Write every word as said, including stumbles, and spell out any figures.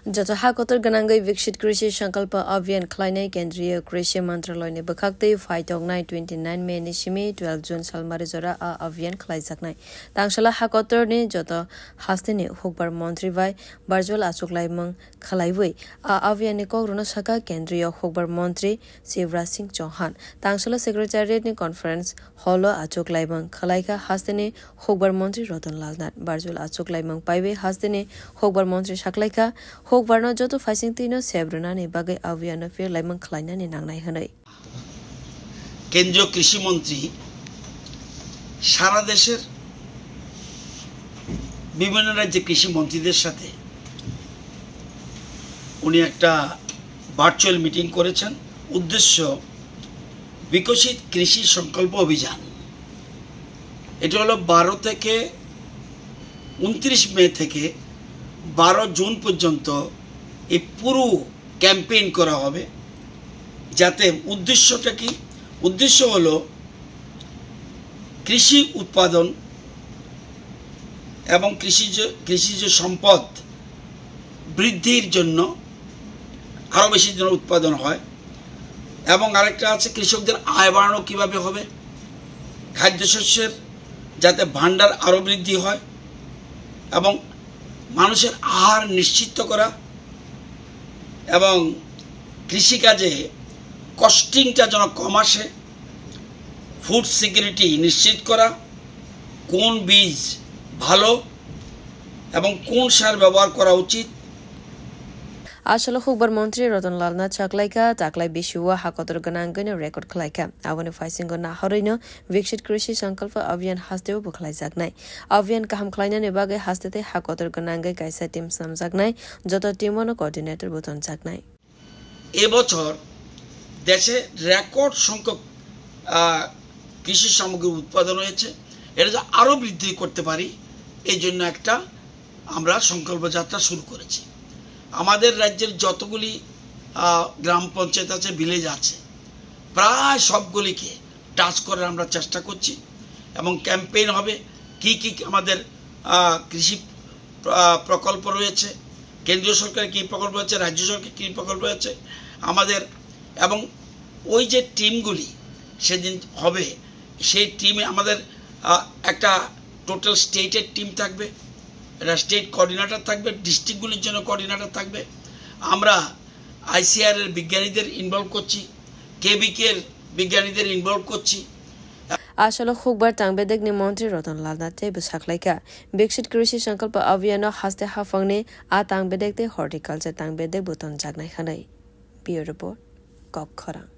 Joto ha kotor gwnangwi Viksit Krishi Sankalpa Abhiyan khlainai Kendriya Krishi Mantraloyni bwkhaktwi phaitongnai twenty nine May ni simi twelve June salmari jora a abhiyan khlaijaknai. Tangsala ha kotorni joto hasteni hukbar montri bai virtual achuklaimung khlaiwi a abhiyanni kokrokno sakha Kendriya hukbar montri Shivraj Singh Chauhan. Tangsala Secretariat ni conference hall o achuklaimung khlaikha hasteni hukbar montri Ratan Lal Nath. Virtual achuklaimung paiwi hasteni hukbar montri saklaikha, hukbarno joto phaisingtwino sep rwnani bagwi abhiyanno phirlaimung khlainani nangnai hwnwi. কেন্দ্রীয় কৃষি মন্ত্রী সারা দেশের বিভিন্ন রাজ্যে কৃষি মন্ত্রীদের সাথে উনি একটা ভার্চুয়াল মিটিং করেছেন। উদ্দেশ্য বিকশিত কৃষি সংকল্প অভিযান। এটা হলো বারো থেকে ঊনত্রিশ মে থেকে বারো জুন পর্যন্ত এই পুরো ক্যাম্পেইন করা হবে। যাতে উদ্দেশ্যটা কি? উদ্দেশ্য হলো কৃষি উৎপাদন এবং কৃষিজ কৃষিজ সম্পদ বৃদ্ধির জন্য, আরও বেশি যেন উৎপাদন হয়। এবং আরেকটা আছে, কৃষকদের আয় বাড়ানো কিভাবে হবে, খাদ্যশস্যের যাতে ভাণ্ডার আরও বৃদ্ধি হয় এবং মানুষের আহার নিশ্চিত করা এবং কৃষিকাজে কস্টিংটা যেন কম আসে, ফুড সিকিউরিটি নিশ্চিত করা, কোন বীজ ভালো এবং কোন সার ব্যবহার করা উচিত। Asalo hukbar montri Ratan Lal Nath saklaikha, taklai bisio ha kotor gwnangwino record khlaikha. Aboni phaisingo nahorwino Viksit Krishi Sankalpa Abhiyan hasteo bwkhlaijaknai. Abhiyan kaham khlainani bagwi haste tei ha kotor gwnangwi kaisa team snamjaknai, joto team-ono coordinator bo tonjaknai. এবছর দেশে রেকর্ড সংখ্যক, আহ, কৃষি সামগ্রী উৎপাদন হয়েছে। এটা যে আরও বৃদ্ধি করতে পারি, এই জন্য একটা আমরা সংকল্প যাত্রা শুরু করেছি। আমাদের রাজ্যের যতগুলি, আহ, গ্রাম পঞ্চায়েত আছে, ভিলেজ আছে, প্রায় সবগুলিকে টাচ করার আমরা চেষ্টা করছি এবং ক্যাম্পেইন হবে। কি কি আমাদের, আহ, কৃষি, আহ, প্রকল্প রয়েছে, কেন্দ্রীয় সরকারের কী প্রকল্প রয়েছে, রাজ্য সরকারের কী প্রকল্প রয়েছে আমাদের, এবং ওই যে টিমগুলি সেদিন হবে, সেই টিমে আমাদের, আহ, একটা টোটাল স্টেটের টিম থাকবে, একটা স্টেট কোঅর্ডিনেটর থাকবে, ডিস্ট্রিক্টগুলির জন্য কোঅর্ডিনেটর থাকবে। আমরা আইসিআর এর বিজ্ঞানীদের ইনভলভ করছি, কেভিকে এর বিজ্ঞানীদের ইনভলভ করছি। Asalo hukbar tangbedekni montri Ratan Lal Nath tei bwsaklaikha, Viksit Krishi Sankalpa Abhiyan-o haste haphangni a tangbedek tei horticulture tangbedek bo tonjaknai hwnwi. Bureau Report, Kokkhorang.